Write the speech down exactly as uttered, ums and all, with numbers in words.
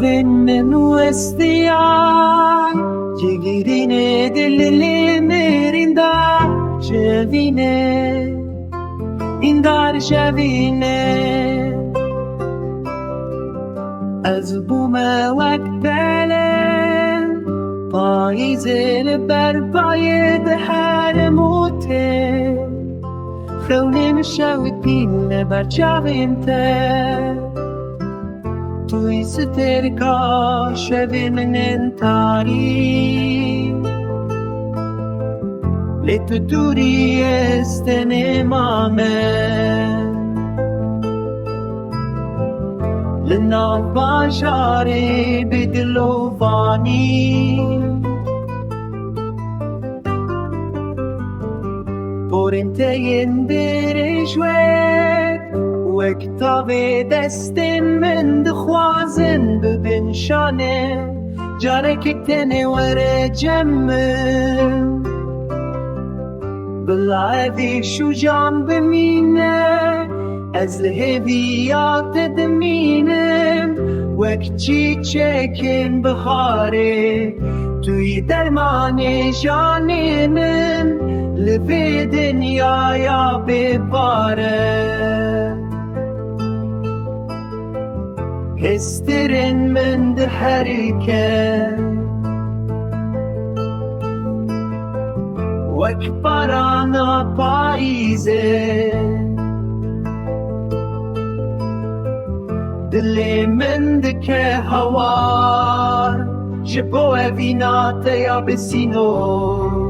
Vin min westiya, cigirînê dilê mêrînda şevîne, îndar şevîne. Ez bûme wek belê, payîzê li ber bayê diherim û tê. Xewnê min şewitîn li ber çavên te. Tu yî stêrka şevê min ên tarî. Lê tu dûrî ez tenê mame. Li nav bajarê bi dilovanî. Porên te yên dirêj wek, wek tavê destên min dixwazin bibin şanê. Carekê tenê were cem min. Bila evî şûcan bimîne, ez li hêviya te dimînim. Wek çîçekên biharê, tu yî dermanê janê min. Li vê dinyaya bê pare, hêstirên min diherike. Wek barana payîzê, dilê min dike hawar. Ji bo evîna te ya bi sînor,